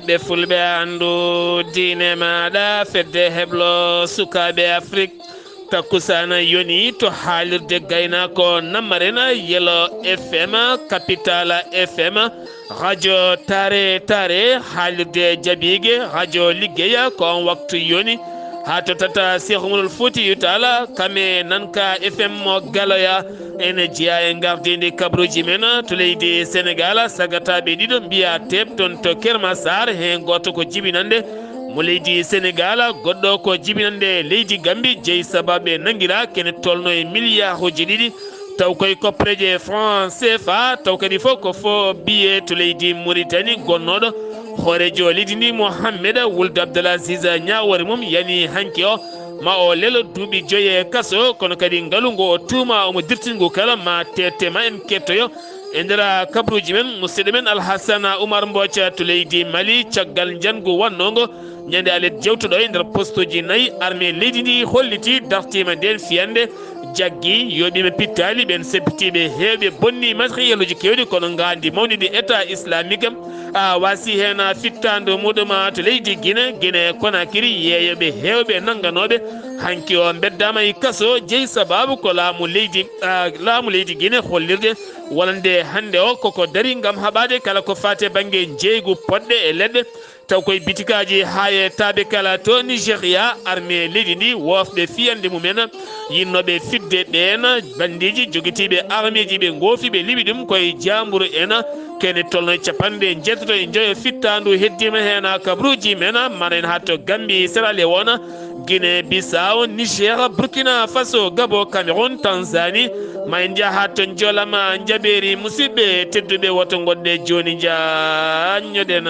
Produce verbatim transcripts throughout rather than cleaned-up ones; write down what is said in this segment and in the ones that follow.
Ɓe fulɓe anndu diine maaɗa, fedde heblo sukaaɓe Afrik. Takkusaana yoni to haalirde gaynaako Nammaren, Yelo F M, Capital F M, radio Tare Tare, haalirde jabiige, radio liggeya. Ko on waktu yoni haa to tata Cheikh Oumarul Fouti Tall, kame nanka F M mo Galoya. Ene jeyaa e ngardiindi kabaruuji men to leydi Senegal, sagataaɓe ɗiɗo mbiya teep toon to Kermasar, heen gooto ko jibinande mo leydi Senegal, goɗɗo ko jibinande leydi Gambi, jeyi sababu ɓe nanngiraa kene tolno e miliyaaruuji ɗiɗi, taw koye koppareeje franc C F A, taw kadi fof ko faux billet to leydi Mauritanie. Gonnooɗo hooreejo leydi ndi, Mohamed Wuld Abdel Aziz, ñaawoore mum yani hanki o, ma o lelo duuɓi joyi e kaso, kono kadi ngalu ngo o tuuma omo dirti ngu kala ma teete. Ma en kettoyo e nder kabaruuji men musidɗo men Alhassana Oumar Mbodj to leydi Mali, caggal njanngu wannongo ñande alet jewtuɗo e nder postuji nayi, armée leydi ndi holliti dartiima ndeen fiyande, jaggi yooɓiima pittaali, ɓeen seppitiiɓe heewɓe bonni matériel uji keewɗi, kono ngaandi mawnidi État islamique a wasi heen fittaandu muɗum to leydi Guinée, Guinée Conakry, yeeyooɓe heewɓe nannganooɓe hanki o mbeddaama e kaso, jeyi sababu ko laamu leydi, ah, laamu leydi Guinée hollirde wonande hannde o koko dari ngam haɓaade kala ko faati e bannge njeeygu poɗɗe e leɗɗe, taw koye bitikaaji haa e taabe kala to Nigéria. Armée leydi ndi, wofɓe fiyande mumen yinnooɓe fidde ɓeen banndiiji jogitiiɓe armeeji, ɓe ngoofi, ɓe liɓi ɗum koye jaamburu en. Kene tolno e capanɗe njeetato e njoyo fittaandu heddiima heen kabaruuji men, maren haa to Gambie, Sierra Leone, Guinée Bissau, Niger, Burkina Faso, Gabon, Cameroun, Tanzanie. Ma en njaha to Njolama Njabeeri. Musidɓe tedduɓe, woto ngonɗe jooni njaññoɗen.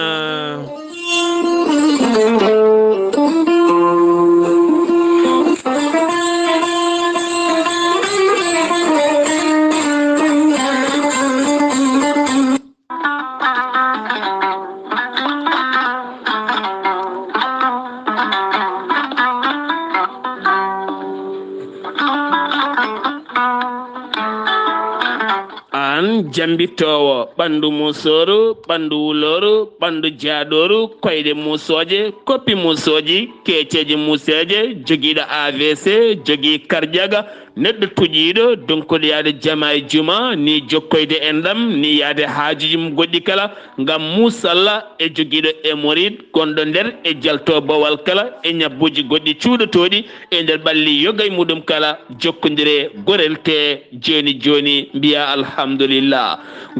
Aan jammbitoowo ɓanndu musooru, ɓanndu wulooru, ɓanndu jaadooru, koyɗe musooje, koppi musooji, keeceeje museeje, jogiiɗo A V C, jogii karjaga, neɗɗo tuƴiiɗo, donkuɗo yaade jama e juma, ni jokkoyde enɗam, ni yaade haajuuji mum goɗɗi kala, ngam muusalla e jogiiɗo hémorroïde gonɗo nder e jalto bowal kala e ñabbuuji goɗɗi cuuɗotooɗi e nder ɓalli yoga e muɗum kala, jokkondire Gorel Tee jooni jooni, mbiya alhamdulillah.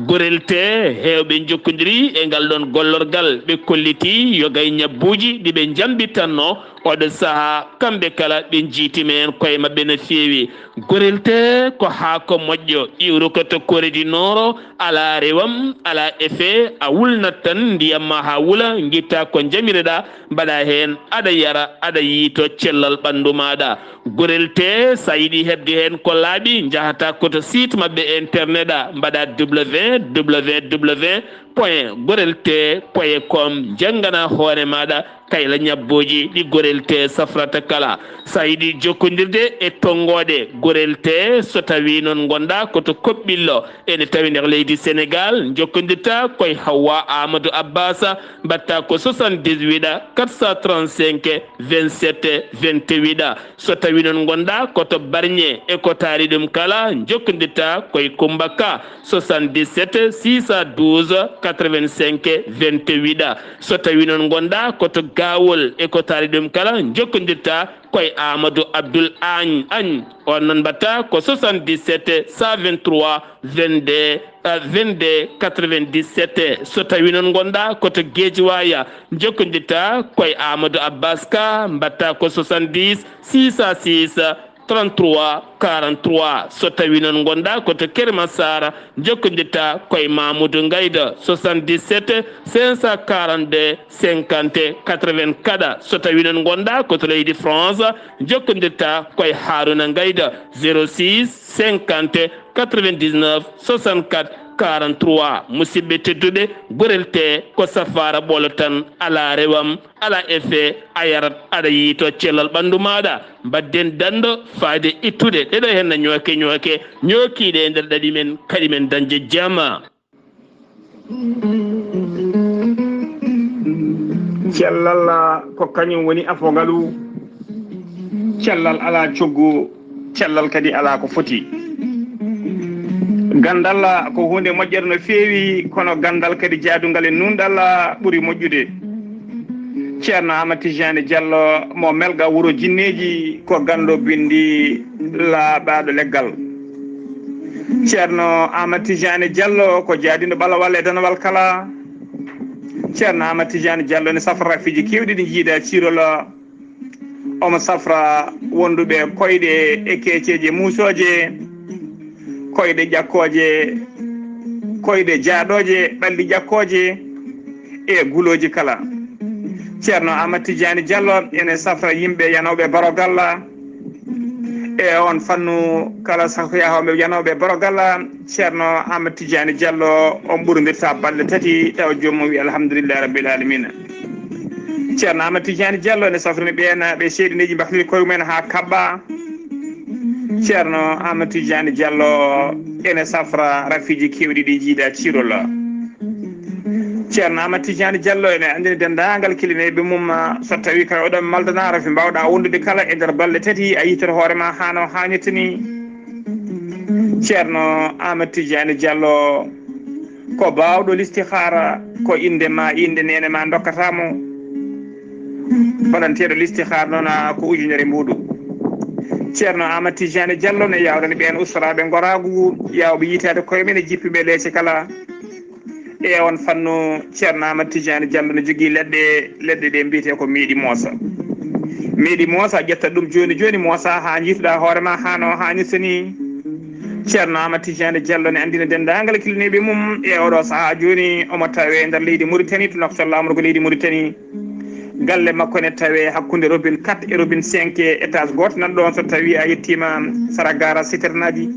Gorel Tee heewɓe njokkondiri e ngal ɗoon gollorgal, ɓe kolliti yoga e ñabbuuji ɗi ɓe njambitanno. Oɗo sahaa, kamɓe kala ɓe njiitima heen koye maɓɓe no feewi. Gorel Tee ko haako moƴƴo, iwrukoto Corée du Nord, alaa rewam, alaa effet, a wulnat tan ndiyam ma haa wula, ngitta ko njamireɗaa, mbaɗa heen, aɗa yara, aɗa yiyto cellal ɓanndu maaɗa. Gorel Tee, so a yiɗi heɓde heen ko laaɓi, njahata ko to site maɓɓe internet a, mbaɗa W W W point gorel tee point com, njanngana hoore maaɗa kayla ñabbuuji ɗi Gorel Tee safrata kala. So a yiɗi jokkondirde e tonngooɗe Gorel Tee, so tawii noon ngonɗaa ko to Koɓɓillo, ene tawi nder leydi Senegaal, njokkondirta koye Hawwa Amadou Abbas, mbaɗta ko soixante-dix-huit quatre cent trente-cinq vingt-sept vingt-huit. So tawii noon ngonɗaa ko to Barñe e ko taari ɗum kala, njokkondirta koye Kummba Ka, soixante-dix-sept six cent douze quatre-vingt-cinq vingt-huit. So tawii noon ngonɗaa ko to Gaawol e ko taari ɗum kala, njokkondirta koye Amadou Abdoul Agne, Agne. On noon mbaɗta ko soixante-dix-sept cent vingt-trois vingt-deux, euh, vingt-deux quatre-vingt-dix-sept. So tawii noon ngonɗaa ko to Guédiawaye, njokkondirta koye Amadou Abbas Ka, mbaɗta ko soixante-dix six cent six trente-trois quarante-trois. So tawii noon ngonɗaa ko to Keur Massar, njokkondirta koye Mamoudou Ngayda, soixante-dix-sept cinq cent quarante-deux cinquante quatre-vingt-quatre. So tawii noon ngonɗaa ko to leydi France, njokkondirta koye Harouna Ngayda, zéro six cinquante quatre-vingt-dix-neuf soixante-quatre quarante-trois. Musidɓe tedduɓe, Gorel Tee ko safaara ɓolo tan, alaa rewam, alaa effet, a yarat, aɗa yiyto cellal ɓanndu maaɗa. Mbaɗden danndo fayde ittude ɗeɗo henna ñooke ñooke, ñookiiɗe e nder ɗaɗi men, kaɗi men dañde jama. Cellal ko kañum woni afo ngalu. Cellal alaa coggu, cellal kadi alaa ko foti. Ganndal ko huunde moƴƴere no feewi, kono ganndal kadi jaadungal e nuunɗal ɓuri moƴƴude. Ceerno Aamadu Tijaani Jallo mo Melga wuro jinneeji ko ganndo binndi laaɓaaɗo leggal. Ceerno Aamadu Tijaani Jallo ko jaadinɗo ɓalawal e danawal kala. Ceerno Aamadu Tijaani Jallo ne safra rafiiji keewɗi ɗi jiida ciirol. Omo safra wonduɓe koyɗe e keeceeje muusooje, koyɗe ƴakkooje, koyɗe jaaɗooje, ɓalli ƴakkooje e gulooji kala. Ceerno Aamadu Tijaani Jallo ene safra yimɓe yanooɓe barogalla. E on fannu kala sahoyaaɓe yanooɓe barogalla, Ceerno Aamadu Tijaani Jallo on ɓurondirta balɗe tati tawa joomum wi alhamdulillahi rabbil alamina. Ceerno Aamadu Tijaani Jallo ene safrini ɓeen ɓe seeɗineeji mbahliri koye mumen haa kaɓɓa. Ceerno Aamadu Tijaani Jallo ene safra rafiiji keewɗi ɗi jiida ciirol. Ceerno Aamadu Tijaani Jallo ene anndini denndaangal kilineeɓe mum, so tawii kala oɗon maldana rafi mbaawɗa wondude kala e nder balɗe tati a yiytoto hoore ma haa no haanirta ni. Ceerno Aamadu Tijaani Jallo ko baawɗo listihaara, ko innde ma, innde neene ma ndokkata mo. Baɗanteeɗo listihaara noon ko ujunere mbuuɗu. Ceerno Aamadu Tijaani Jallo ne yaawrani ɓeen ustoraaɓe ngoraagu, yaawɓe yiytaade koye men e jippiiɓe leece kala. E on fannu, Ceerno Aamadu Tijaani Jallo ne jogii leɗɗe, leɗɗe ɗe mbiyetee ko meeɗi moosa. Meeɗi moosa, ƴetta ɗum jooni jooni, moosa haa njiituɗaa hoore ma haa no haanirta ni. Ceerno Aamadu Tijaani Jallo ne anndina denndaangal kilineeɓe mum e oɗo sahaa jooni, omo tawee nder leydi Muritani, to noktal laamorgo leydi Muritani. Galle makko ne tawee hakkunde robine quatre e robine cinq, étage gooto nan ɗoon. So tawii a yettiima sara gaara citernaaji,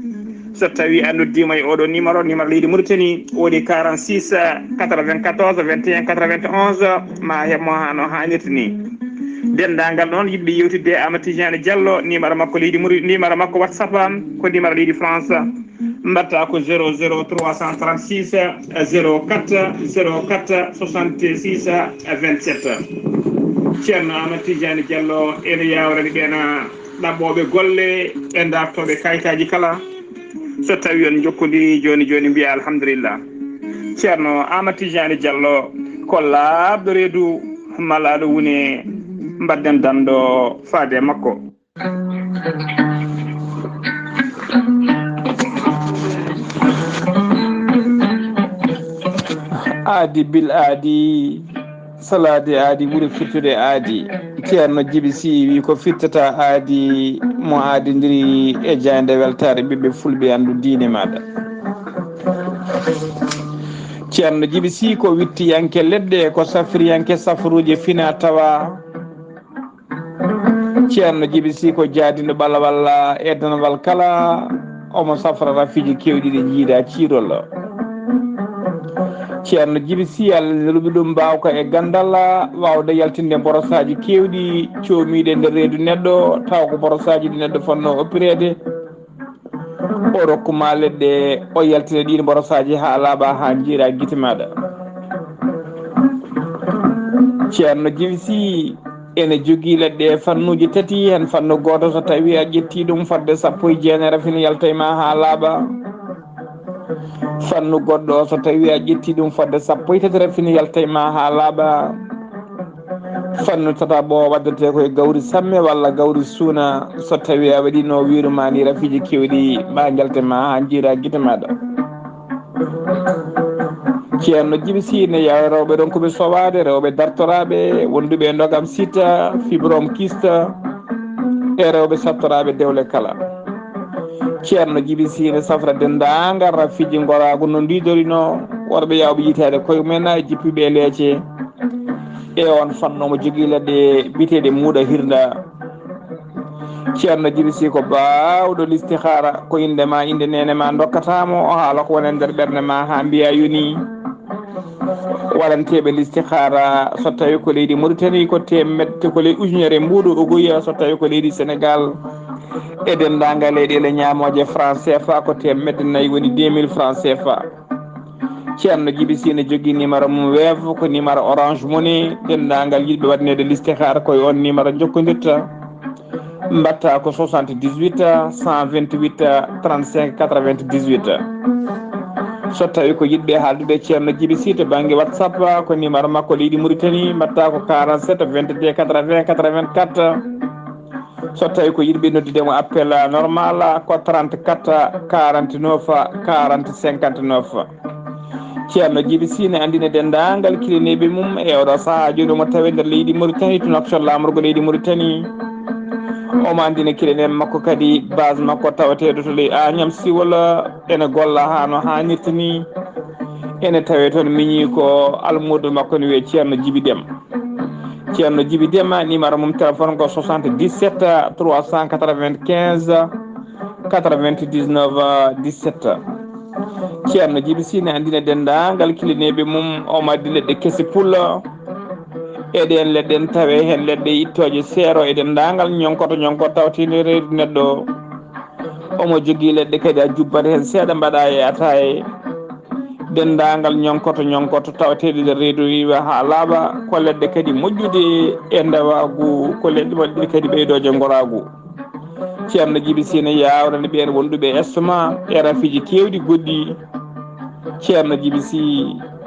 so tawii a noddiima e oɗo numéro, numéro leydi Muritani, woodi quarante-six quatre-vingt-quatorze vingt et un quatre-vingt-onze, ma heɓ mo haa no haanirta ni. Denndaangal noon yiɗɓe yeewtidde e Aamadu Tijaani Jallo, numéro makko leydi Muri-, numéro makko WhatsApp ko numéro leydi France. Mbaɗta ko zéro zéro trois cent trente-six zéro quatre zéro quatre soixante-six vingt-sept. Ceerno Aamadu Tijaani Jallo ene yaawrani ɓeen ɗaɓɓooɓe golle e dartooɓe kayitaaji kala. So tawii on njokkondirii jooni jooni, mbiyaa alhamdulillah. Ceerno Aamadu Tijaani Jallo ko laaɓɗo reedu, malaaɗo wune, mbaɗden danndo faade e makko. Aadi bil aadi, salaade aadi ɓuri firtude aadi. Ceerno Jibi Si wi ko firtata aadi mo aadindiri e jaaynde weltaare ɓiɓɓe fulɓe anndu diine maaɗa. Ceerno Jibi Si ko wittiyanke leɗɗe, ko safriyanke safruuji fina tawa. Ceerno Jibi Si ko jaadinɗo ɓalawal e danawal kala, omo safra rafiiji keewɗi ɗi jiida ciirol. Ceerno Jibi Si, Allah ne luɓi ɗum mbaawka e ganndal, waawde yaltinde mborosaaji keewɗi coomiiɗe nder reedu neɗɗo, tawa ko mborosaaji ɗi neɗɗo fotnoo oppireede. O rokku ma leɗɗe, o yaltina ɗiin mborosaaji haa laaɓa, haa njiira gite maaɗa. Ceerno Jibi Si ene jogii leɗɗe e fannuuji tati, heen fannu gooto, so tawii a ƴettii ɗum, fodde sappo e jeenay rafini yalta e ma haa laaɓa. Fannu goɗɗo, so tawii a ƴettii ɗum, fodde sappo e tati rafini yalta e ma haa laaɓa. Fannu tataɓo waddetee ko e gawri samme walla gawri suuna, so tawii a waɗiino wiiru ma ni rafiiji keewɗi, ma njalte ma haa njiira gite maaɗa. Ceerno Jibi Si ne yawa rewɓe ronkuɓe sowaade, rewɓe dartoraaɓe, wonduɓe e ndogam sita, fibrome kyste, e rewɓe sattoraaɓe dewle kala. Ceerno Jibi Si ne safra denndaangal rafiiji ngoraagu no ndiidorino, worɓe yawɓe yitaade koye mumen e jippiiɓe e leece. E on fannu omo jogii leɗɗe biyeteeɗe muuɗa hirnda. Ceerno Jibi Si ko baawɗo listihaara, ko innde ma, innde neene ma ndokkata mo, o haala ko woni e nder ɓernde ma haa mbiya yoni. Waɗanteeɓe listihaara, so tawii ko leydi Muritani, ko teemedde, ko ley ujunere mbuuɗu uguya, so tawii ko leydi Senegaal, e denndaangal leyɗeele ñaamooje franc C F A, ko teemedde nayi woni deux mille franc C F A. Ceerno Jibi Sine jogii numéro mum Wave, ko numéro Orange Money. Denndaangal yiɗɓe waɗneede listixaar, ko e on numéro njokkondirta. Mbaɗta ko soixante-dix-huit, cent vingt-huit, trente-cinq, quatre-vingt-dix-huit. So tawi ko yiɗɓe haaldude Ceerno Jibi Sy to bannge WhatsApp, ko numéro makko leydi Mauritanie, mbaɗta ko quarante-sept, vingt-deux, quatre-vingts, quatre-vingt-quatre. So tawi ko yiɗɓe noddude mo appel normal, ko trente-quatre, quarante-neuf, quarante, cinquante-neuf. Ceerno Jibi Sy ne anndina denndaangal kilineeɓe mum e oɗo sahaa jooni omo tawe nder leydi Mauritanie, to Nouakchott, laamorgo leydi Mauritanie. Omo anndina kilineeɓe makko kadi, base makko tawateeɗo to ley Agnam Siwol, ene golla haa no haanirta ni. Ene tawe toon miñi ko almuudo makko ne wiyee Ceerno Jibi Dem. Ceerno Jibi Dem, numéro mum téléphone ko soixante-dix-sept, trois cent quatre-vingt-quinze, quatre-vingt-dix-neuf, dix-sept. Ceerno Jibi Sy ne anndina denndaangal kilineeɓe mum, omo addi leɗɗe kese pullo. E ɗeen leɗɗe ene tawe heen leɗɗe ittooje seero e denndaangal ñonkoto ñonkoto tawteende reedu neɗɗo. Omo jogii leɗɗe kadi a jubbat heen seeɗa mbaɗa e ataaye. Denndaangal ñonkoto ñonkoto tawateeɗe nder reedu iwa haa laaɓa, ko leɗɗe kadi moƴƴude e ndewaagu, ko leɗɗe waɗɗe kadi ɓeydooje ngoraagu. Ceerno Jibi Sy ne yaawrani ɓeen wonduɓe estomac e rafiiji keewɗi goɗɗi. Ceerno Jibi Sy,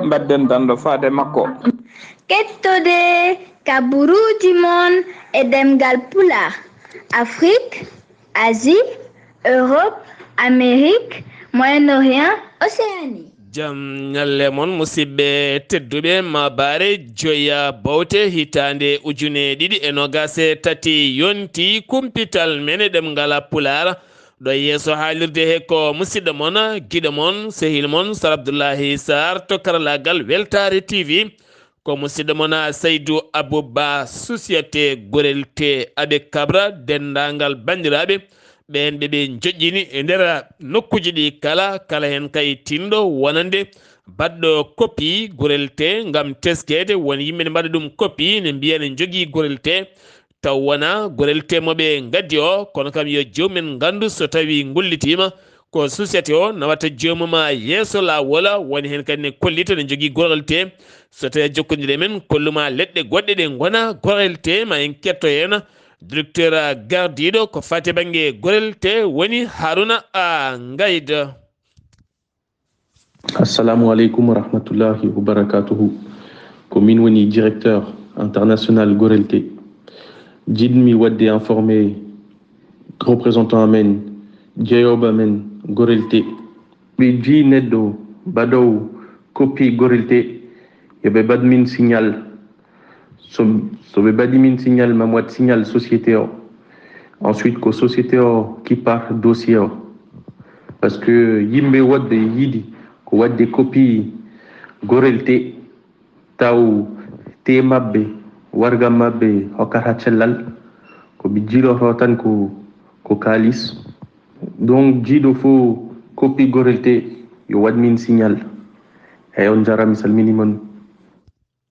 mbaɗden danndo faade makko. Kettode kaburuuji mon e ɗemngal Pulaar, Afrik, Asie, Europe, Amérique, Moyen-Orient, Océanie. Jam ñalle mon, musidɓe tedduɓe, maabaare joya bawte hitaande ujune ɗiɗi e nogas e tati yonti kumpital men e ɗemngal Pulaar. Ɗo yeeso haalirde he ko musidɗo mon, giɗo mon, sehil mon, Sar Abdullahi Sarr to karalaagal Weltaare T V. Ko musidɗo mon Saydu Abuba, société Gorel Te Aɓe Kabra, denndaangal banndiraaɓe ɓeen ɓe ɓe njoƴƴini e nder nokkuuji ɗi kala, kala heen kay tinɗo wonande baɗɗo copie Gorel Te ngam teskeede won yimɓe ne mbaɗa ɗum copie, ne mbiya ne njogii Gorel Te, taw wonaa Gorel Te mo ɓe ngaddi o, kono kam yo joomum en nganndu so tawii ngullitiima, ko société o nawata joomum yeeso laawol, woni heen kadi ne kollita ne njogii Gorel Te. So tawii a jokkondire men, kollu ma leɗɗe goɗɗe ɗe ngonaa Gorel Te, ma en ketto heen directeur gardiiɗo ko faati bannge Gorel Te, woni Haruna A Ngayda. Assalamu aleykum wa rahmatullahi wa barakatuhu. Ko min woni directeur international Gorel Te. Jiɗmi waɗde informé représentant amen, jeyooɓe amen Gorel Te. Ɓe jii neɗɗo baɗoowo copie Gorel Te, yo ɓe mbaɗ min signal. So, so ɓe mbaɗi min signal, ma mi waɗ signal société o. Ensuite, ko société o kippar dossier o. Parce que yimɓe woɗɓe yiɗi ko waɗde copie Gorel Te, taw te maɓɓe, warga maɓɓe hokkata cellal, ko ɓe jiiloto tan ko, ko kaalis. Donc, jiiɗo fof copie Gorel Te, yo waɗ min signal. Eeyi, on njaaraama, mi salminii mon.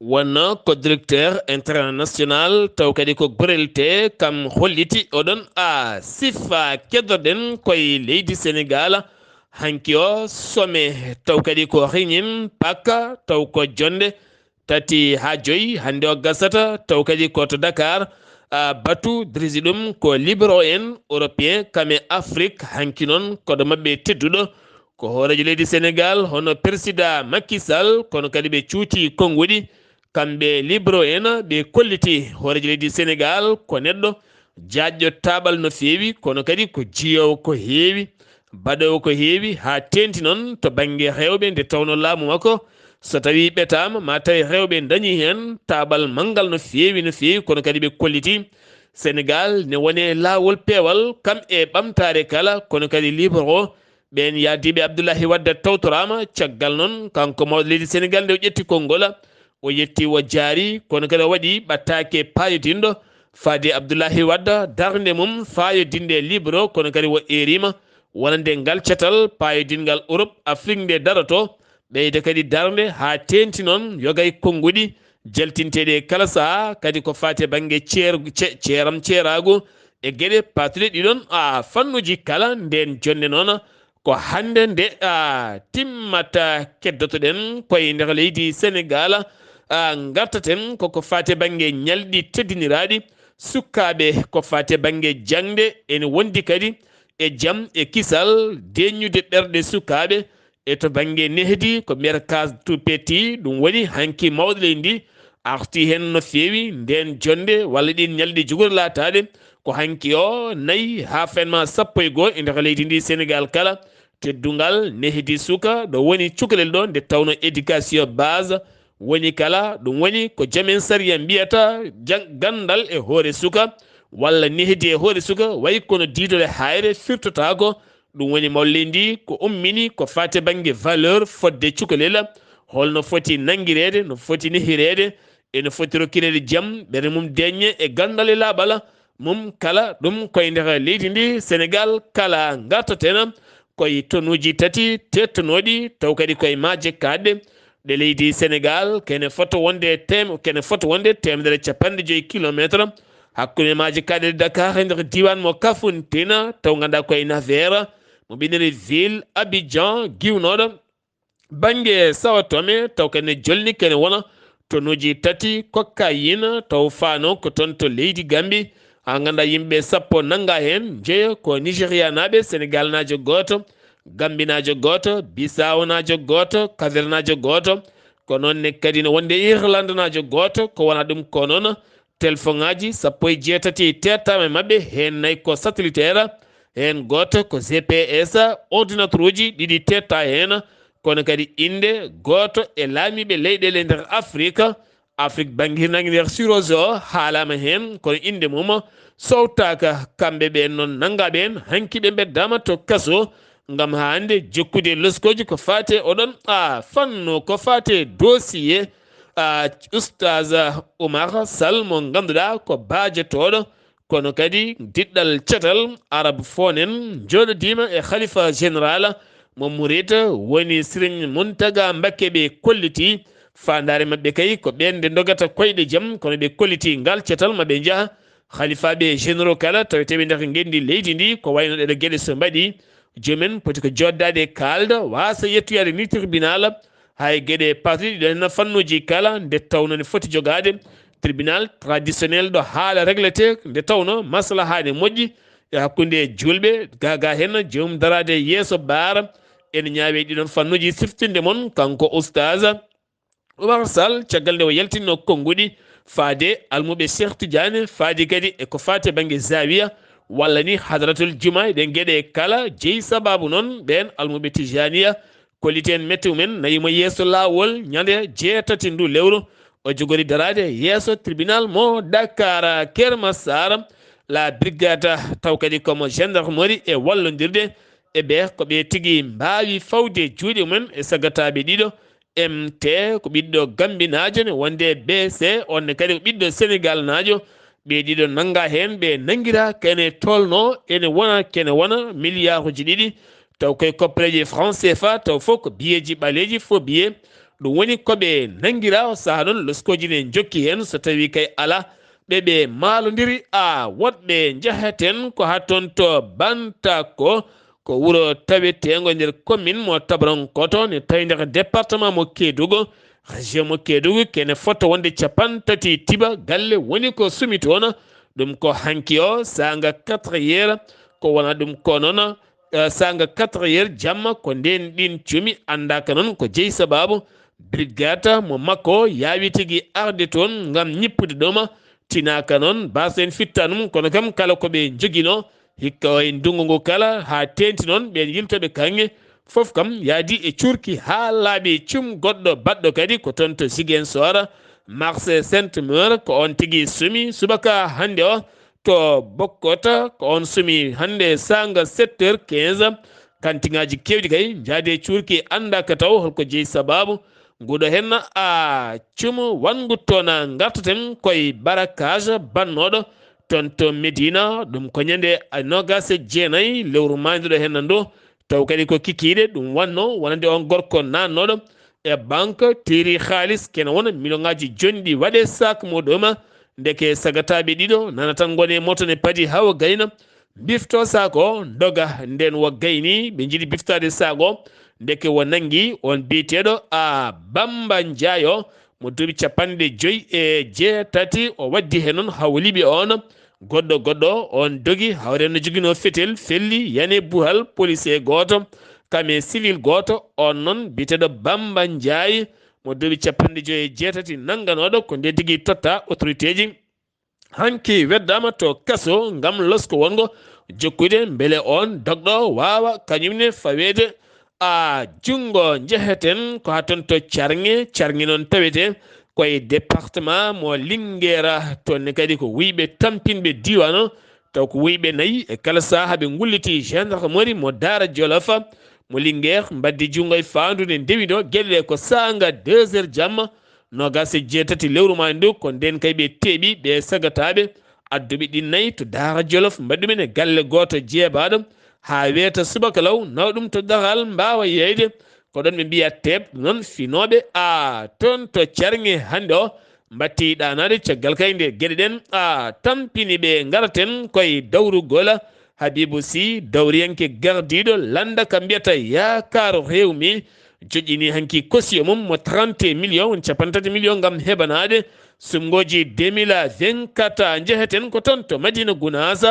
Wonno ko directeur international, taw kadi ko Gorel Te, kam holliti oɗon a sifa keddoɗen koye leydi Sénégal. Hanki o sommet, taw kadi ko Rinine Pak, taw ko jonde tati haa joyi hannde o gasata, taw kadi ko to Dakar. A, batu dirisi ɗum ko libéraux en européen, kam e Afrique, hanki noon koɗo maɓɓe tedduɗo ko hooreejo leydi Sénégal, hono président Macky Sall, kono kadi ɓe cuuti konnguɗi. Kamɓe libéraux en, ɓe kolliti hooreejo leydi Sénégal ko neɗɗo jaajɗo taaɓal no feewi, kono kadi ko jiyoowo ko heewi, baɗoowo ko heewi, haa teenti noon to bannge rewɓe, nde tawnoo laamu makko, so tawii ɓetaama, ma tawi rewɓe ndañii heen taaɓal manngal no feewi, no feewi, kono kadi ɓe kolliti Sénégal ne woni e laawol peewal, kam e ɓamtaare kala, kono kadi libéraux ɓeen yahdiiɓe Abdoulaye Wade tawtoraama. Caggal noon, kanko mawɗo leydi Sénégal, nde o ƴetti konngol, o yetti, o jaari, kono kadi o waɗi ɓattaake paayodinɗo faade Abdoulaye Wade, darnde mum faayodinde libéraux, kono kadi o eeriima wonande ngal catal paayodinngal Europe, Afrique nde daroto, ɓeyda kadi darnde haa teenti noon yoga e konnguɗi jaltinteeɗi e kala sahaa, kadi ko faati e bannge ceer-, ce-, ceeram ceeraagu e geɗe paatuɗe ɗiɗon, a, fannuuji kala. Ndeen jonnde noon, Ko hannde nde, a, timmata keddotoɗen koye nder leydi Senegaal, a, ngartaten koko faati bannge ñalɗi teddiniraaɗi sukaaɓe, ko faati bannge jaŋde. Ene wondi kadi e jam e kisal, deññude ɓerɗe sukaaɓe. E to bannge nehdi, ko mbiyata case tout petit, ɗum woni hanki mawɗo leydi ndi arti heen no feewi ndeen jonnde walla ɗiin ñalɗi jogori laataade ko hanki o, nayi haa fenma sappo e goo e nder leydi ndi Senegaal kala. Teddungal nehdi suka ɗo woni cukalel ɗo nde tawno éducation base woni kala, ɗum woni ko joomen sariya mbiyata jang-, ganndal e hoore suka walla nehdi e hoore suka, wayi kono diidol e haayre firtotaako. Ɗum woni mawle ndi ko ummini ko faati bannge valeur fodde cukalel, holno foti nanngireede, no foti nehireede, e no foti rokkireede jam, ɓernde mum deññe e ganndal e laaɓal mum kala. Ɗum koye nder leydi ndi Senegaal kala ngartaten koye tonuuji tati teettonooɗi, taw kadi koye maaje kaaɗɗe ɗe leydi Senegaal, kene fota wonde tem-, kene fota wonde teemedere capanɗe joyi kilomeetre hakkunde maaje kaaɗɗe Dakar e nder diiwaan mo Kafountine, taw ngannduɗaa koye Navère, mo ɓiɗnere ville Abidjan giwnooɗo bannge Sao Tomé, taw kene jolni kene wona tonuuji tati cocaïne, taw faano ko toon to leydi Gambie. Haa ngannduɗaa yimɓe sappo nanngaa heen, njeeyo ko Nigérianaaɓe, Senegaalnaajo gooto, Gambinaajo gooto, Bisaawonaajo gooto, Kavirnaajo gooto. Ko noon ne kadi no wonde Irlandenaajo gooto, ko wonaa ɗum ko noon, telefoŋaaji sappo e jeetati teettaama e maɓɓe, heen nayi ko satellitaire, heen gooto ko G P S, ordinateuruuji ɗiɗi teettaa heen, kono kadi innde gooto e laamiiɓe leyɗeele nder Afrik, Afrik bannge hirnaange nder Sirozo haalaama heen, kono innde mum sowtaaka. Kamɓe ɓeen noon nanngaa ɓeen, hanki ɓe mbeddaama to kaso, ngam hannde jokkude loskooji ko faati e oɗon, a, fannu, ko faati e dossier, a, Oustaz Oumar Sall mo ngannduɗaa ko baajotooɗo, kono kadi diɗɗal catal Arab Fonen jooɗodiima e Khalifa Général mo Murit woni Serigne Mountaga Mbacké ɓe kolliti. Faandaare maɓɓe kay ko ɓeen nde ndogata koyɗe jam, kono ɓe kolliti ngal catal maɓe njaha Khalifaaɓe généraux kala taweteeɓe nder ngenndi leydi ndi, ko wayno ɗeɗo geɗe so mbaɗi, joomen poti ko jooɗdaade kaalda, waasa yettoyaade ni tribunal, hay geɗe paatuɗe ɗiɗo heen fannuuji kala, nde tawno ne foti jogaade tribunal traditionnel ɗo haala réglete, nde tawno maslaha ne moƴƴi e hakkunde juulɓe, gaa gaa heen joomum daraade yeeso baara. Ene ñaawi ɗiɗon fannuuji siftinde mon, kanko Oustaz Oumar Sall, caggal nde o yaltinno konnguɗi faade almuɓe Cheikh Tidiane, faadi kadi e ko faati bannge Zawiya walla ni Hadratul Juma, e ɗen geɗe kala jeyi sababu noon ɓeen almuɓe Tijaniya kolliti en mette mumen, nayi mo yeeso laawol ñande jeetati ndu lewru. O jogori daraade yeeso tribunal mo Dakar Keur Massar, la brigade, taw kadi komo gendarmerie e wallondirde e ɓe ko ɓe tigi mbaawi fawde juuɗe mumen e sagataaɓe ɗiɗo. M T ko ɓiɗɗo Gambinaajo ne wonde B C, on ne kadi ko ɓiɗɗo Senegaalnaajo. Ɓe ɗiɗo nanngaa heen, ɓe nanngiraa kene tolno, ene wona, kene wona miliyaaruuji ɗiɗi. Taw koye koppareeji franc C F A, taw fof ko biyeeji ɓaleeji, faux billet. Ɗum woni ko ɓe nanngiraa o sahaa noon, loskooji ne njokki heen, so tawii kay alaa, ɓe ɓe maalondiri, a, woɗɓe njahaten ko haa toon to Bantako, ko wuro taweteengo nder commune mo Tabrankoto, ne tawi nder département mo Kédougou, région mo Kédougou, kene fota wonde capanɗe tati tiba galle woni ko sumi toon. Ɗum ko hanki o, saanga quatre heures, ko wona ɗum ko noon, eh, saanga quatre heures jamma, ko ndeen ɗiin cumi, anndaaka noon ko jeyi sababu. Brigade mo makko yaawi tigi arde toon ngam ñippude ɗum, tinaaka noon, baasa en fittanum, kono kam kala ko ɓe njoginoo, hikka o e ndunngu ngu kala, haa teenti noon ɓeen yiltooɓe kaŋŋe, fof kam yaadi e cuurki haa laaɓi cum. Goɗɗo baɗɗo kadi ko toon to Ziguinchor, marché Sainte-Mère, ko oon tigi sumi subaka hannde o to Bokkota, ko oon sumi hannde saanga sept heures quinze. Kantiŋaaji keewɗi kay njaadi e cuurki, anndaaka taw holko jeyi sababu. Nguɗo heen a cumu wanngu toon, ngartaten koye barakaas bannooɗo toon to Medina, ɗum ko ñande noogaas e jeenayi lewru maayduɗo heen ndu. Taw kadi ko kikiiɗe ɗum wannoo, wonande on gorko naatnooɗo e banque, tiiri haalis kene wona miliyoŋaaji jonɗi waɗe saak muɗum. Ndeke sagataaɓe ɗiɗo nana tan ngoni e moto ne padi hawa gayna. Bifto sac o, doga. Nden wo gayni ɓe njiɗi biftaade sac o, ndeke wo nanngi on biyeteeɗo a Bamba Njaay o, mo duuɓi capanɗe joyi e jeetati. O waddi he noon hawliɓe on goɗɗo goɗɗo, on dogi, hawre no joginoo fetel, felli, yani buhal, police gooto, kame civil gooto, on noon biyeteeɗo Bamba Njaay, mo duuɓi capanɗe joyi e jeetati, nannganooɗo ko nde tigi totta autorité ji. Hanki weddaama to kaso ngam losko wongo jokkude mbele on dogɗo waawa kañum ne faweede a junngo. Njeheten ko haa toon to Carŋe. Carŋe noon tawetee ko e département mo Linguère. Toon ne kadi ko wuyɓe tampinɓe diiwaan o, taw ko wuyɓe nayi e kala sahaa ɓe ngulliti gendarmerie mo Daara Jolof, mo Linguère, mbaddi junngo e faandu nde ndewi ɗo geɗe ɗe ko saanga deux heures jamma, noogaas e jeetati lewru maa ndu. Ko ndeen kay ɓe teeɓi ɓe sagataaɓe adduɓe ɗin nayi to Daara Jolof, mbaɗi ɗum en e galle gooto jeebaaɗo haa weeta subaka law, nawa ɗum to dahal mbaawa yeeyde. Ko ɗon ɓe mbiya teeɓ noon finooɓe a toon to Carŋe hannde o, mbatti ɗaanaade caggal kay nde geɗe ɗen a tampini ɓe ngaraten koye dawrugol. Habibu Sy, dawriyanke gardiiɗo lannda ka mbiyata yaakaaru reew mi, joƴƴini hanki kosiyo mum mo trente millions, woni capanɗe tati millions, ngam heɓanaade sumngooji deux mille vingt-quatre. Njeheten ko toon to Madina Gunaas,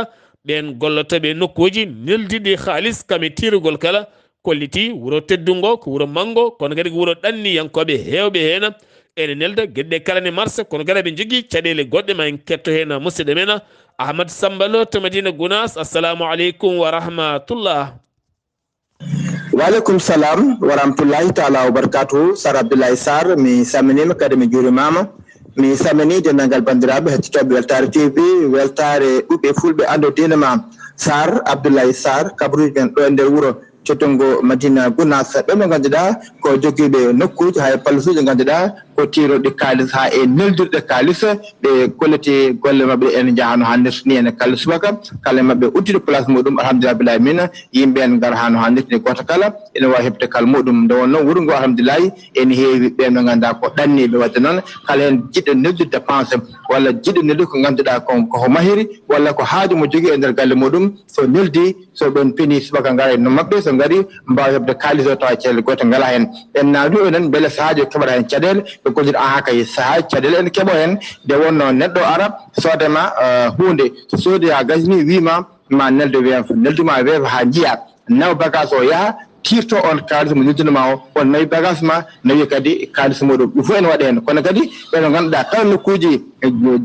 ɓeen gollotooɓe nokkuuji neldiɗi haalis kame tiirugol kala, kolliti wuro teddungo ko wuro manngo, kono kadi ko wuro ɗanniyankooɓe heewɓe heen. Ene nelda geɗe ɗe kala ne marsa, kono kadi aɓe njogii caɗeele goɗɗe, ma en ketto heen musidɗo men Ahmad Samba Lo to Madina Gunaas. Assalamu aleykum wa rahmatullah. Waaleykum salam wa rahmatullahi taala wa barakatuhu. Sar Abdoulaye Sarr, mi salminiima kadi mi juurimaama. Mi salmini denndaangal banndiraaɓe hettotooɓe Weltaare T V, Weltaare ɓiɓɓe fulɓe anndu diine ma. Sarr Abdoulaye Sarr, kabruuji men ɗo e nder wuro teddungo Madina Gunaas, ɓe mo ngannduɗaa ko jogiiɓe nokkuuji haa e palasuuji ngannduɗaa ko tiirorɗi kaalis haa e neldirɗe kaalis. Ɓe kolliti golle maɓɓe ene njaha no hannirta ni, ene kala subaka kala e maɓɓe uddiɗo place muɗum, alhamdulillah billahi mina, yimɓe en ngara haa no hannirta ni, gooto kala ene waawi heɓde kala muɗum. Nde wonnoo wuro ngo alhamdulillahi ene heewi ɓeen ɓe ngannduɗaa ko ɗanniiɓe, waɗde noon kala heen jiɗɗo neldude dépense walla jiɗɗo neldude ko ngannduɗaa ko ko mahiri walla ko haaju mo jogii e nder galle muɗum, so neldi, so ɓeen pini subaka ngara e no maɓɓe, so ngari mbaawa heɓde kaalis o tawa caɗeele goote ngalaa heen. En naawni enen mbele sahaaji o keɓata heen caɗeele, ɓe gollira aha kay sahaaji caɗeele ene keɓo heen. Nde wonnoo neɗɗo ara soodema huunde, so soodi haa gasni wiima ma neldo weefa, nelduma weefa haa njiyaa, nawa bagage o yaha, tiirto on kaalis mo neldude ma o, on nawi bagage ma, nawi kadi kaalis muɗum. Ɗum fof ene waɗa heen. Kono kadi ɓe no ngannduɗaa kala nokkuuji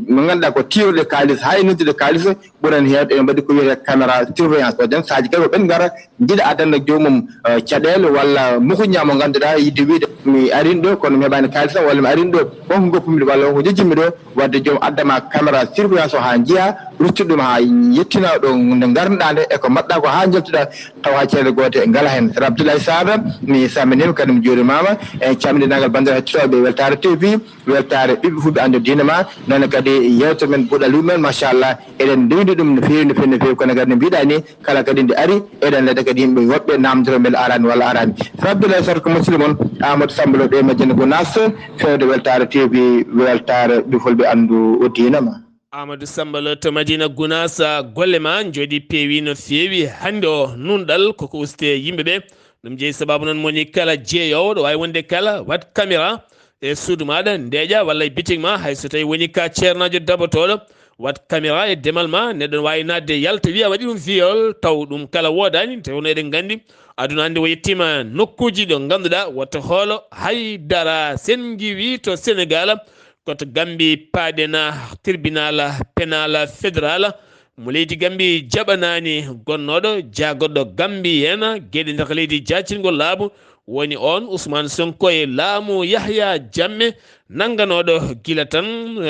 mo ngannduɗaa ko tiiruɗe kaalis haa e neldude kaalis, ɓuran heewde ene mbaɗi ko wiyetee caméra surveillance. Waɗde sahaaji kadi ko ɓeen ngara njiɗa addana joomum caɗeele walla mukuña mo ngannduɗaa yiɗde wiide mi arin ɗo kono mi heɓaani kaalis am walla mi arin ɗo wonko ngoppumi ɗo walla wonko jejjimi ɗo. Waɗde joom addama caméra surveillance o haa njiya, ruccu ɗum haa yettina ɗo nde ngarnuɗaa nde e ko mbaɗɗaa ko haa njaltuɗaa taw haa ceede goote ngala heen. Sar Abdoulaye Sarr, mi salminiima kadi mi juurimaama. En calminii denndaangal banndiraaɓe hettotooɓe Weltaare T V, Weltaare ɓiɓɓe fulɓe anndu diine ma, noon kadi yeewtere men Buɗal Yumma en, machallah, eɗen ndewndi ɗum no feewi no feewi no feewi. Kono kadi no mbiɗaa ni, kala kadi nde ari eɗen leɗa kadi yimɓe woɗɓe namdoro mbele arani walla arani. Sar Abdoulaye Sarr, ko musidɗo mon Amadou Samba Lo ɗo e Madina Gunaas, fewde Weltaare T V, Weltaare ɓiɓɓe fulɓe anndu diine ma. Amadou Samba Lo to Madina Gunaas, golle ma njooɗi peewi no feewi. Hannde o nunɗal koko uste yimɓe ɓe. Ɗum jeyi sababu noon moni kala jeeyoowo ɗo waawi wonde kala, waɗ caméra e suudu maaɗa, ndeeƴa walla e bitik ma, hay so tawi woni ka ceernaajo dabotooɗo, waɗ caméra e demal ma, neɗɗo no waawi naatde yalta wiya waɗi ɗum viol, taw ɗum kala woodaani, tawi wonno eɗen nganndi aduna hannde o yettiima nokkuuji ɗo ngannduɗaa wota hoolo hay dara. Sen ngiwi to Sénégal, koto Gambie paaɗena tribunal pénal fédéral mo leydi Gambie jaɓanaani gonnooɗo jaagoɗo Gambie en geɗe nder leydi jaacingol laamu, woni oon Ousmane Sonko e laamu Yahya Jammeh nannganooɗo gila tan,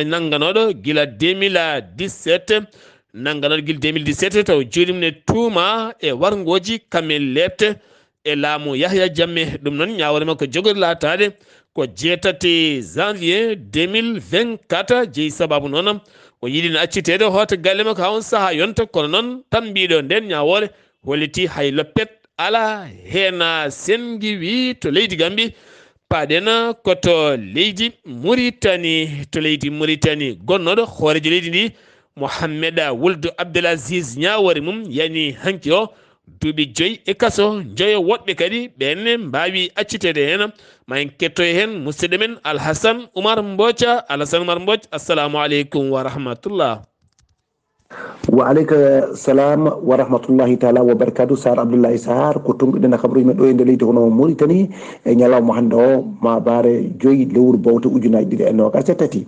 nannganooɗo gila deux mille dix-sept, nannganooɗo gila deux mille dix-sept taw jooɗiim ne tuuma e warngooji kamen leepte e laamu Yahya Jammeh. Ɗum noon ñaawoore makko jogori laataade ko jeetati janvier deux mille vingt-quatre, jeyi sababu noon o yiɗino acciteede hoota galle makko haa on sahaa yonta, kono noon tambiiɗo ndeen ñaawoore holliti hay loppet alaa heen. Sen ngiwi to leydi Gambie, paaɗen ko to leydi Muritani, to leydi Muritani gonnooɗo hooreejo leydi ndi Mohammeda wuldu Abdelaziz ñaawoore mum yani hanki o duuɓi joyi e kaso, njoyo woɗɓe kadi ɓeen ne mbaawi acciteede heen. Ma en kettoy heen musidɗo men Alhasan Umar Mboca. Alhasan Umar Mboc, assalamu aleykum wa rahmatullah. Wa aleyka salam wa rahmatullahi taala wa barakatu. Sar Abdoullahi Sahar, ko tonguɗen e kabaruji men ɗo e nder leydi hono Mauritanie e ñalawma hannde o, ma bare joyi lewru bowte ujunaaji ɗiɗi e nogas e tati.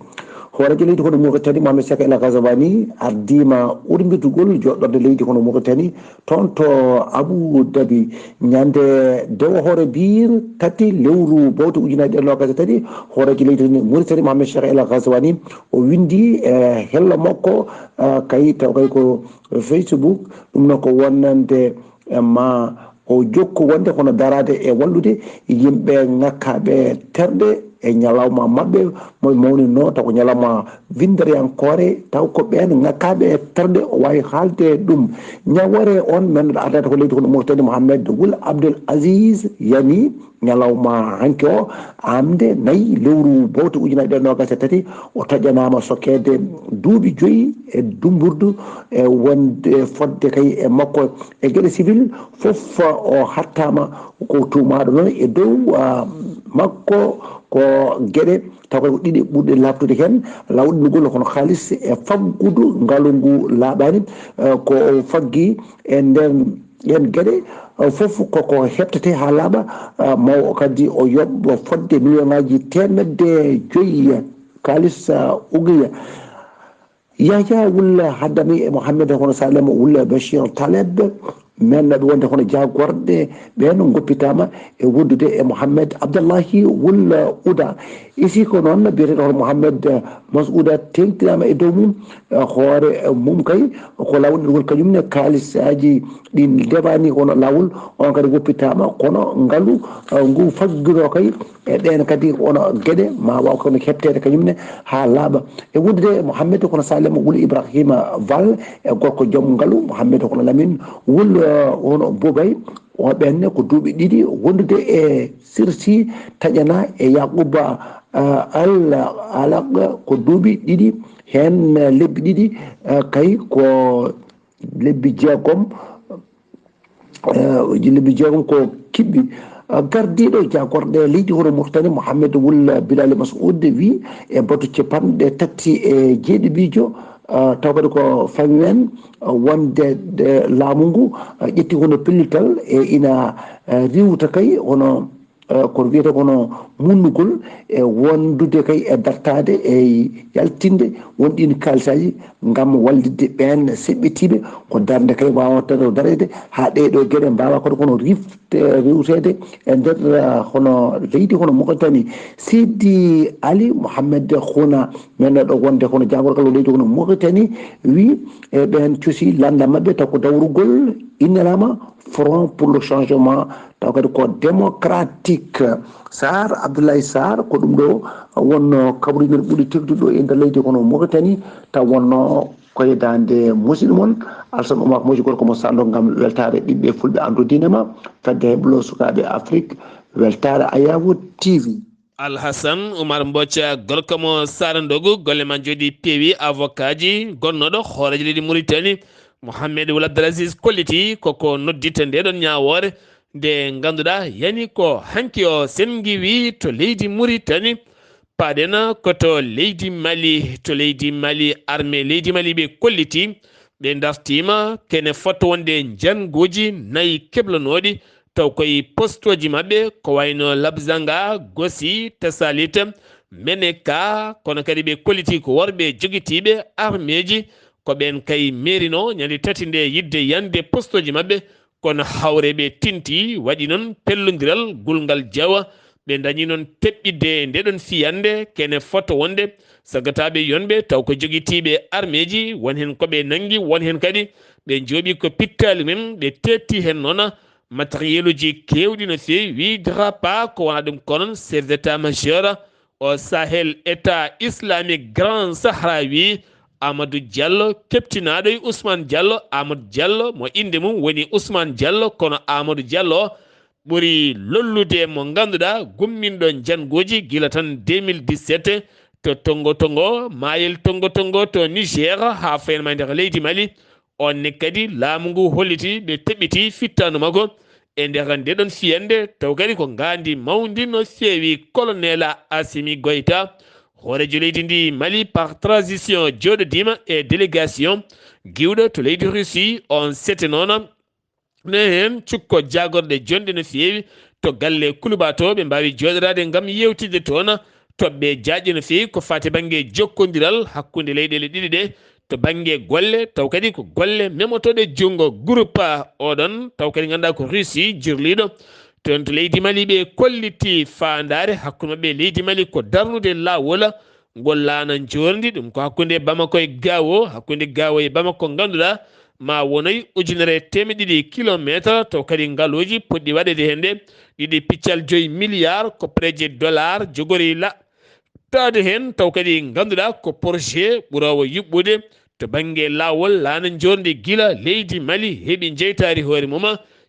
Hooreejo leydi hono Mauritanie Mohamed Cheikh El Ghazouani ardima urmbitugol joɗɗorde leydi hono Mauritanie toon to Abu Dhabi ñande dewo hoore biir tati lewru bowte ujunaaji ɗiɗi e nogas e tati. Hooreejo leydi Mauritanie Mohamed Cheikh El Ghazouani o windi e hello makko, ah, kay taw kay ko Facebook, ɗum noon ko wonande, eh, ma o jokku wonde kono daraade e wallude yimɓe ŋakkaɓe terɗe e ñalawma maɓɓe mo ɓe mawninoo, taw ko ñalawma winnderiyankoore, taw ko ɓeen ŋakkaɓe terɗe o waawi haalde ɗum. Ñawoore on men ardaade ko leydi kono Mauritanie Mohamed Wul Abdel Aziz yani ñalawma hanki o amde nayi lewru bowte ujunaaji ɗiɗi e nogas e tati, o taƴanaama sokkeede duuɓi joyi e dumburdu e wonde fodde kay e makko e geɗe civil fof. O hattaama ko tuumaaɗo noon e dow, ah, makko ko geɗe taw kay ko ɗiɗi ɓurɗe laaɓtude heen, lawɗinugol hono kaalis e faggudu ngalu ngu laaɓaani, eh, ko o faggi e nden ɗeen geɗe, eh, fof koko heɓtete haa laaɓa, eh, maw kadi o yoɓ fodde million ngaji teemedde joyi kaalis, eh, ugiya. Yahya Wul Haddami e Mohamed hono Salem Wul Bachir Taleb, men naɓe wonde hono jaagorɗe ɓeen goppitaama e wondude e Mohamed Abdallahi Wul Uda. Isi ko noon biyeteeɗo hono Mohamed Masouda teeŋtinaama e dow mum, eh, hoore, eh, mum kay ko laawol ngol kañum ne kaalisaaji ɗi ndeɓaani kono laawol on kadi woppitaama kono ngalu, eh, ngu faggiroo kay e ɗeen kadi wona geɗe ma waaw kono heɓteede kañum ne haa laaɓa. E wondude e Mohamed kono Salem Wul Ibrahima Val e gorko joom ngalu Mohamed kono Lamin Wul, eh, hono Bobay. O ɓenne ko duuɓi ɗiɗi wondude e Sirsi taƴana e Yaquba, ah, Al Alaq ko duuɓi ɗiɗi heen, eh, lebbi ɗiɗi, eh, kay ko lebbi jeegom, eh, lebbi jeegom ko kiɓɓi. Ah, gardiiɗo jaagorɗe leydi hono Mauritanie Mohamed Wul Bilali Masoud wi e batu capanɗe tati e jeeɗiɗijo, ah, taw kadi ko fawi men, ah, wonde, eh, laamu ngu, ah, ƴetti hono pellital e ina, eh, riwta kay hono, eh, kono wiyete kono munnugol e wondude kay e dartaade e yaltinde won ɗin kaalisaaji ngam wallitde ɓeen seɓɓitiiɓe ko darnde kay waawata dareede haa ɗee ɗoo geɗe mbaawa kadi kono rifte, riwteede e nder, eh, hono leydi hono Mauritanie. Sidi Ali Mohamed Houna, men ɗo wonde hono jaagorgal leydi hono Mauritanie, wi e ɓeen cusi lannda maɓɓe taw ko dawrugol inniraama Front pour le Changement, taw kadi ko démocratique. Sar Abdoulaye Sar, ko ɗum ɗo wonno kabaruji men ɓuri tedduɗo e nder leydi kono Mauritanie, taw wonno ko yeddande musidɗo mon Alsan Oumar Moƴƴi gorko mo Sando ngam weltaare ɓiɓɓe fulɓe anndo diine ma, fedde heblo sukaaɓe Afrique, weltaare Ayaawo T V. Alhasan Umar Mboca gorko mo Sara Ndogu, golle ma jooɗi peewi. Avocat ji gonnooɗo hooreejo leydi Mauritanie Mohamed Wul Abdelaziz kolliti koko noddita nde ɗon ñaawoore nde ngannduɗaa yani ko hanki o sengi wi to leydi Mauritanie. Paaɗen ko to leydi Mali, to leydi Mali armée leydi Mali ɓe kolliti ɓe dartiima kene fotto wonde njannguuji nayi keblanooɗi taw koye postooji maɓɓe ko wayno Labzanga, Gosi, Tessalit, Meneka, kono kadi ɓe kolliti ko worɓe jogitiiɓe armeeji, ko ɓeen kay meerino ñande tati nde yidde yande postooji maɓɓe, kono hawreeɓe tinti waɗi noon pellondiral gulngal jawa, ɓe dañi noon teɓɓidde nde ɗon fiyande kene fotto wonde sagataaɓe yonɓe taw ko jogitiiɓe armeeji, won heen ko ɓe nanngi, won heen kadi ɓe njooɓi ko pittaali mum, ɓe teetti heen noon matériel uji keewɗi no feewi, wi drapa ko wona ɗum ko noon chef d'état majeur o Sahel État Islamique Grand Sahrawi Amadou Diallo, keɓtinaaɗo e Ousmane Diallo. Amadou Diallo mo innde mum woni Ousmane Diallo, kono Amadou Diallo ɓuri lollude mo ngannduɗaa gumminɗo njannguuji gila tan deux mille dix-sept, to Tongo Tongo, maayel Tongo Tongo to Niger, haa fayin ma nder leydi Mali. On ne kadi laamu ngu holliti ɓe teɓɓiti fittaandu makko e nder nde ɗon fiyande, taw kadi ko ngaandi mawndi no feewi. Colonel Assimi Goïta, hooreejo leydi ndi Mali par transition, jooɗodiima e délégation giwɗo to leydi Russie. On sete noon ne heen cukko jaagorɗe jonɗe no feewi to galle Kuluba to, ɓe mbaawi jooɗoraade ngam yeewtidde toon toɓɓe jaajɗe no feewi ko faati bannge jokkondiral hakkunde leyɗeele ɗiɗi ɗe to bannge golle, taw kadi ko golle memotooɗe junngo groupe oɗon, taw kadi ngannduɗaa ko Russie jirliiɗo. Toon to leydi Mali ɓe kolliti faandaare hakkunde maɓɓe e leydi Mali ko darnude laawol ngol laana njoorndi, ɗum ko hakkunde Bamako e Gao, hakkunde Gao e Bamako ngannduɗaa ma wonoy ujunere e teemeɗɗe ɗiɗi kilomeetar, taw kadi ngalooji potɗi waɗeede heen ɗe ɗiɗi piccal joyi milliard ko projet dollar jogori la taade heen, taw kadi ngannduɗaa ko projet ɓuroowo yuɓɓude to bannge laawol laana njoorndi gila leydi Mali heɓi jeytaari hoore mum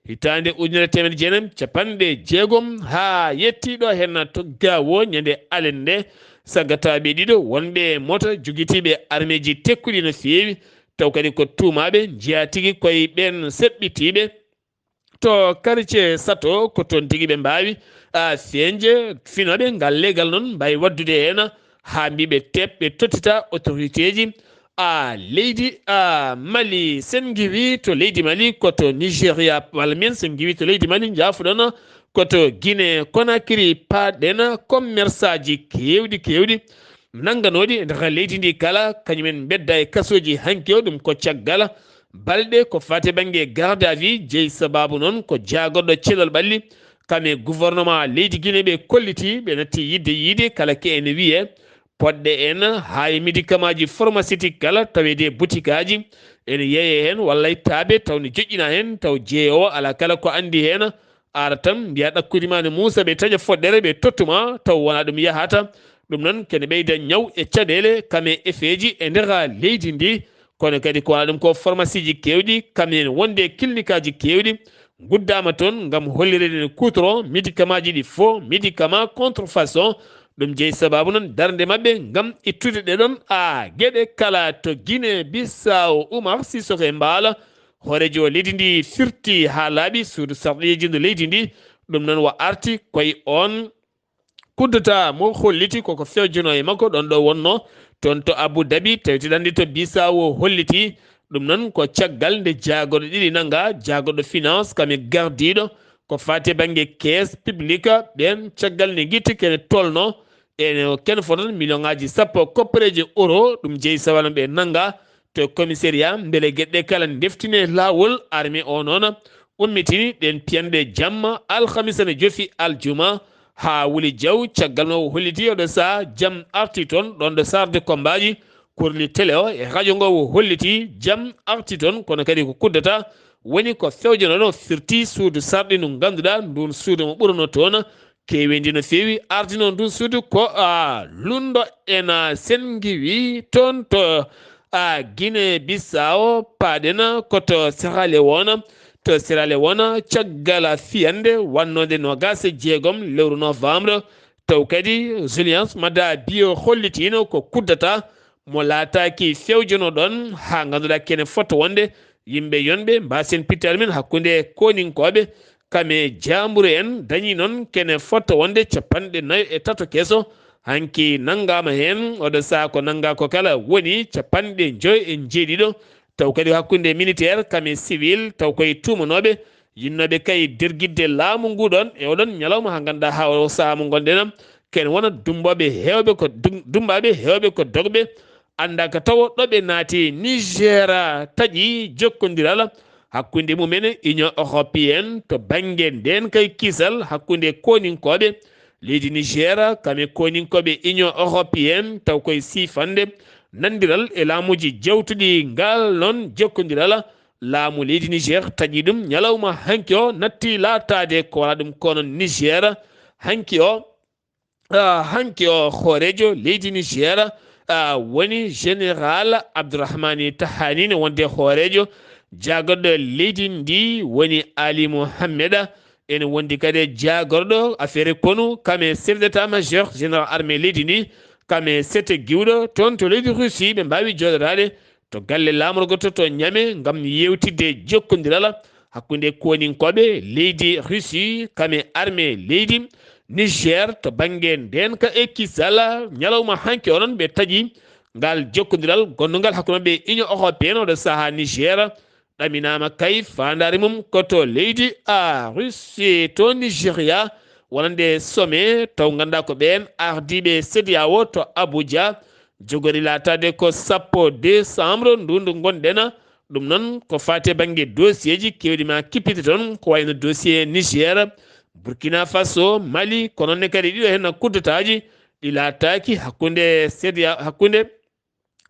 hitaande ujunere teemedde jeenam capanɗe jeegom haa yettii ɗo heen to Gao ñande alende. Sagataaɓe ɗiɗo wonɓe e moto jogitiiɓe armeeji tekkuɗi no feewi, taw kadi ko tuumaaɓe njiyaa tigi koye ɓeen seɓɓitiiɓe to quartier Sato, ko toon tigi ɓe mbaawi, a, feeñde finooɓe ngal leegal noon mbaawi waɗdude heen haa mbiɓe teɓ ɓe tottita autorité ji, a, leydi, a, Mali. Sen ngiwi to leydi Mali ko to Nigeria, walla mbiyen sen ngiwi to leydi Mali njaafuɗon ko to Guinée Conakry paaɗen commerçant ji keewɗi keewɗi nannganooɗi e nder leydi ndi kala, kañumen mbedda e kasooji hanki o, ɗum ko caggal balɗe ko faati bannge garde à vue, jeyi sabaabu noon ko jaagorɗo cellal ɓalli, kam e gouvernement leydi Guinée ɓe kolliti, ɓe natti yidde yiide kala ke ene wiyee poɗɗe en, haa e médicament ji pharmaceutique kala, taweede e butikaaji, ene yeeyee heen walla e taabe, taw ne joƴƴina heen, taw jeeyoowo alaa kala ko anndi heen, ara tan mbiya ɗakkudi ma ne muusa, ɓe taƴa foɗɗere, ɓe tottu ma, taw wonaa ɗum yahata. Ɗum noon kene ɓeyda ñaw e caɗeele, kam e effet ji e nder leydi ndi. Kono kadi ko wonaa ɗum ko pharmacie ji keewɗi, kam en wonde e clinique aji keewɗi, nguddaama toon ngam hollireede ne kuutoro médicament ji ɗi faux, médicament contrefaçon. Ɗum jeyi sabaabu noon darnde maɓɓe ngam ittude ɗe ɗoon, a, geɗe kala to Guinée Bissau. Oumar Sissoko Embaló, hooreejo leydi ndi firti haa laaɓi suudu sarɗiiji ndu leydi ndi. Ɗum noon o arti koye oon coup d'État mo holliti koko fewjono e makko ɗon ɗo wonno toon to Abu Dhabi, tawti ɗanndi to Bissau o holliti. Ɗum noon ko caggal nde jaagorɗe ɗiɗi nannga, jaagorɗo finance kam e gardiiɗo ko faati e bannge caisse publique ɓeen, caggal nde ngitti kene tolno ene kene fotan million ŋaaji sappo koppereeje euro, ɗum jeyi sababu ɓe nannga to commissariat mbele geɗe ɗe kala ndeftine laawol. Armée o noon ummitini ɗeen piyanɗe jamma alhamisa ne jofi aljuma haa wuli jaw. Caggal ma o holliti oɗo saha jam arti toon ɗon ɗo sarde kombaaji kurli télé o e radio ngo o holliti jam arti toon, kono kadi ko coup d'État woni ko fewjonoɗo firti suudu sarɗi ndu ngannduɗaa ndun suudu mo ɓurano toon keewindi no feewi ardino ndun suudu ko, a, lunndo ena sen ngiwi toon to, a, Guinée Bissau, paaɗen ko to Sierra Leone. To Sierra Leone, caggal fiyande wannode noogaas e jeegom lewru novembre, taw kadi Julius Maada Bio hollitiino ko coup d'État mo laataaki fewjono ɗon haa ngannduɗaa kene fotto wonde yimɓe yonɓe mbaasen pittaade men hakkunde kooninkooɓe kam e jaamburu en dañi noon kene fotto wonde capanɗe nayo e tato keso hanki nanngaama heen. Oɗo saha ko nanngaa ko kala woni capanɗe njoyo e njeeɗiɗo, taw kadi hakkunde militaire kam e civil, taw koye tuumanooɓe yinnooɓe kay dergidde laamu ngu ɗon e oɗon ñalawma haa ngannduɗaa haa o saha mo ngonɗen am ken wona dummbooɓe heewɓe ko dum-, dummbaaɓe heewɓe ko dogɓe anndaa ka tawo ɗo ɓe naati. Niger taƴi jokkondiral hakkunde mumen e Union Européenne to bannge ndeen kay kisal hakkunde kooninkooɓe leydi Niger kam e kooninkooɓe Union Européenne, taw koye siifande nanndiral e laamuuji jawtuɗi ngal noon jokkondiral. Laamu leydi Niger taƴi ɗum ñalawma hanki o, natti laataade ko wonaa ɗum kono Niger hanki o. Ah, hanki o hooreejo leydi Niger, ah, woni Général Abdourahmane Tchiani, ne wonde hooreejo jaagorɗo leydi ndi woni Ali Mohamed, ene wondi kadi e jaagorɗo affaire konu, kam e chef d'état-major général armée leydi ndi, kam e Sete Giwɗo toon to leydi Russie, ɓe mbaawi jooɗoraade to galle laamorgo to, to Niamey ngam yeewtidde jokkondiral hakkunde koninkooɓe leydi Russie, kam e armée leydi Niger to bannge ndeenka e kisal. Ñalawma hanki onon ɓe taƴi ngal jokkondiral gonnungal hakkunde maɓɓe e Union Européenne, oɗo sahaa Niger ɗaminaama kay faandaare mum ko to leydi a Russie, to Nigeria, wonande sommet taw ngannduɗaa ko ɓeen ardiiɓe CEDEAO to Abuja, jogori laataade ko sappo décembre ndu ndu ngonɗen. Ɗum noon ko faati e bannge dossier ji keewɗi ma kippiti toon, ko wayno dossier Niger, Burkina Faso, Mali, kono ne kadi ɗiɗo heen kuddataaji ɗi laataaki hakkunde CEDEAO, hakkunde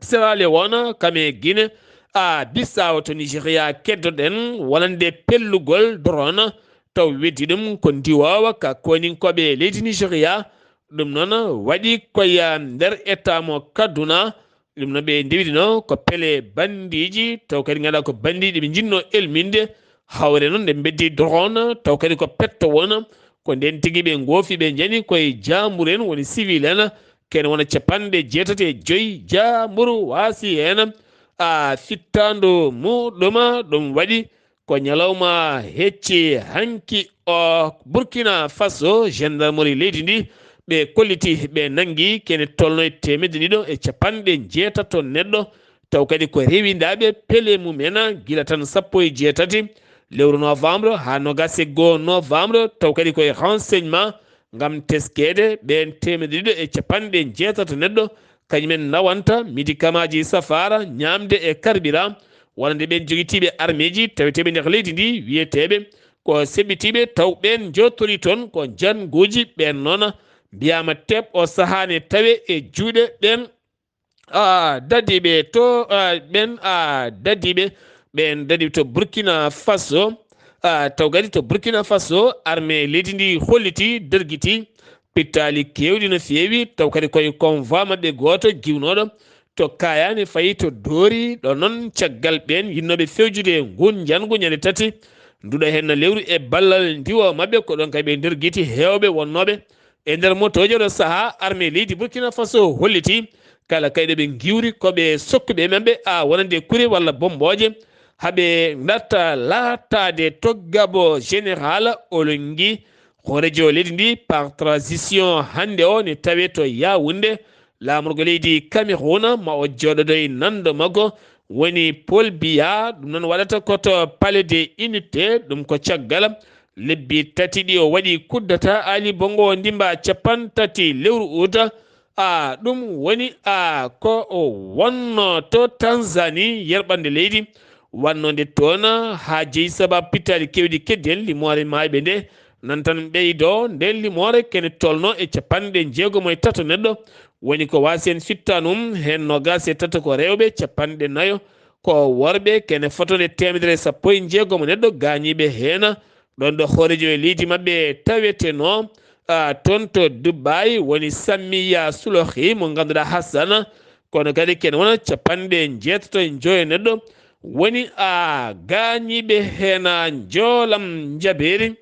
Sierra Leone, kam e Guinée a Bissau to Nigeria keddoɗen wonande pellugol drone, taw weddi ɗum ko ndiwoowa ka koninkooɓe leydi Nigeria. Ɗum noon waɗi koye nder État mo Kaduna. Ɗum no ɓe ndewidino ko pele bandiiji, taw kadi ngannduɗaa ko bandiiɓe ɓe njinnoo elminde. Hawre noon nde mbeddi drone, taw kadi ko petto wona. Ko ndeen tigi ɓe ngoofi, ɓe njani koye jaambur en, woni civil en, kene wona capanɗe jeetati e joy jaambur waasi heen. A fittaandu muɗuma ɗum waɗi ko ñalawma hecci hanki o Burkina Faso, gendarmerie leydi ndi, ɓe kolliti ɓe nanngi kene tolno e teemedde ɗiɗo e capanɗe jeetato neɗɗo, taw kadi ko rewindaaɓe pele mumen gila tan sappo e jeetati lewru novembre haa noogaas e goo novembre, taw kadi koye renseignement ngam teskeede ɓeen teemedde ɗiɗo e capanɗe jeetato neɗɗo, kañumen nawanta médicamentji safaara, ñaamde e carburant, wonande ɓeen jogitiiɓe armeeji taweteeɓe nder leydi ndi, wiyeteeɓe ko seɓɓitiiɓe, taw ɓeen njottori toon ko jannguuji, ɓeen noon mbiyaama teɓ o sahaa ne tawe e juuɗe ɓeen a dadiiɓe to, a, ɓeen a dadiiɓe, ɓeen dadiiɓe to Burkina Faso. A, taw kadi to Burkina Faso, armée leydi ndi holliti, dergiti pittaali keewɗi no feewi, taw kadi koye convoi maɓɓe gooto giwnooɗo to Kayane fayi to Dori, ɗo noon caggal ɓeen yinnooɓe fewjude nguun njanngu ñande tati nduɗo heen no lewru e ballal ndiwo maɓɓe, ko ɗoon kadi ɓe dergiti heewɓe wonnooɓe e nder motooji. Oɗo sahaa, armée leydi Burkina Faso holliti kala kayɗo ɓe ngiwri ko ɓe sokkuɓe maɓɓe a wonande kure walla bommbooje, haɓe ndarta laataade to Gabo. Général Olongi, hooreejo leydi ndi par transition hannde o ne tawe to Yaoundé, laamorgo leydi Cameroun, ma o jooɗodo e nanndo makko woni Paul Biya. Ɗum noon waɗata ko to Palais de Unité, ɗum ko caggal lebbi tati ɗi o waɗi kuddata Ali Bongo Ndimba capanɗe tati lewru uta. A, ɗum woni a ko o wonno to Tanzanie yerɓande leydi, wannode toon haa jeyi sababu pittaali keewɗi keddi heen limoore maayɓe nde, nan tan ɓeydo nden limoore kene tolno e capanɗe jeegomo e tato neɗɗo, woni ko waasi heen fittanum, heen noogaas e tato ko rewɓe, capanɗe nayo ko worɓe, kene fotode teemedere e sappo e jeegomo neɗɗo gaañiiɓe heen. Ɗoon ɗo hooreejo e leydi maɓɓe tawetenoo, a, toon to Dubai woni Sammiya Sulohi mo ngannduɗaa Hassana, kono kadi kene wona capanɗe jeetato e joyo neɗɗo woni a gaañiiɓe heen a njoolam njabeeri.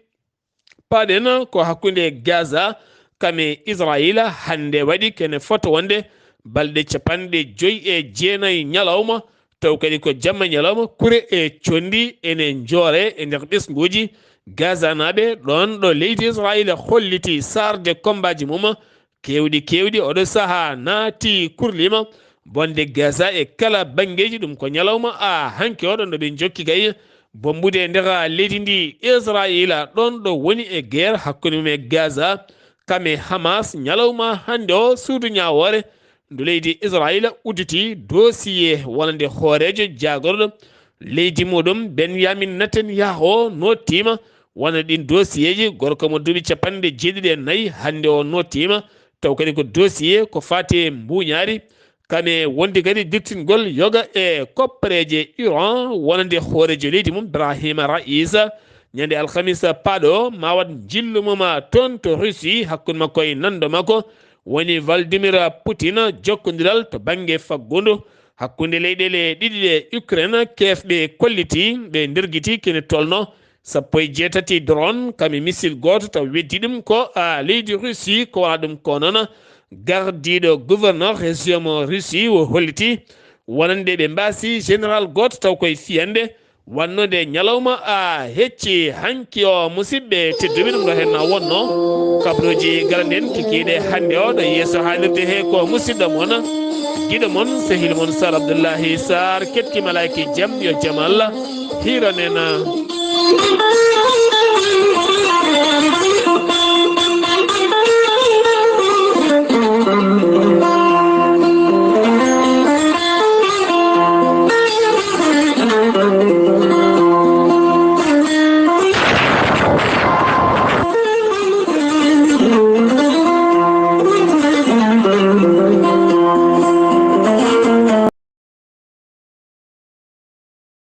Paɗen ko hakkunde Gaza kam e Israila hannde waɗi kene fota wonde balɗe capanɗe joyi e jeenayi ñalawma, taw kadi ko jamma ñalawma kure e conndi ene njoore e nder ɓesnguuji Gazanaaɓe ɗoon ɗo leydi Israila holliti sarde kombaaji mum keewɗi keewɗi oɗo sahaa naati kurlima bonde Gaza e kala banngeeji. Ɗum ko ñalawma a hanki oɗo no ɓe njokki kay bommbude e nder leydi ndi Israila ɗoon ɗo woni e guerre hakkunde mum e Gaza kam e Hamas. Ñalawma hannde o suudu ñaawoore ndu leydi Israila udditi dossier wonande hooreejo jaagorɗo leydi muɗum Benyamin Netanyahu nottiima wona ɗin dossier ji. Gorko mo duuɓi capanɗe jeeɗiɗi e nayi hannde o nottiima, taw kadi ko dossier ko faati e mbuuñaari kam e wonde kadi dirtingol yoga e koppareeje Iran wonande hooreejo leydi mum Ibrahima Raisa. Ñande alhamisa paɗo ma waɗ njillu mum toon to Russie hakkunde makko e nanndo makko woni Vladimir Putin, jokkondiral to bannge faggundu hakkunde leyɗeele ɗiɗi ɗe Ukraine, Kiev ɓe kolliti ɓe ndergiti kene tolno sappo e jeetati drone kam e missile gooto taw weddi ɗum ko a leydi Russie ko wona ɗum ko noon Gardiiɗo gouverneur région mo Russie o holliti wonande ɓe mbaasi général gooto taw koye fiyande wannode ñalawma a hecci hanki o. Musidɓe tedduɓe, ɗum ɗo hen na wonno kabloji garanden kikiɗe hannde o ɗo yeeso haalirde he ko musidɗo mon giɗo mon sehil mon Sar Abdoullahi Sar kettima laki jam yo jam Allah hiranena.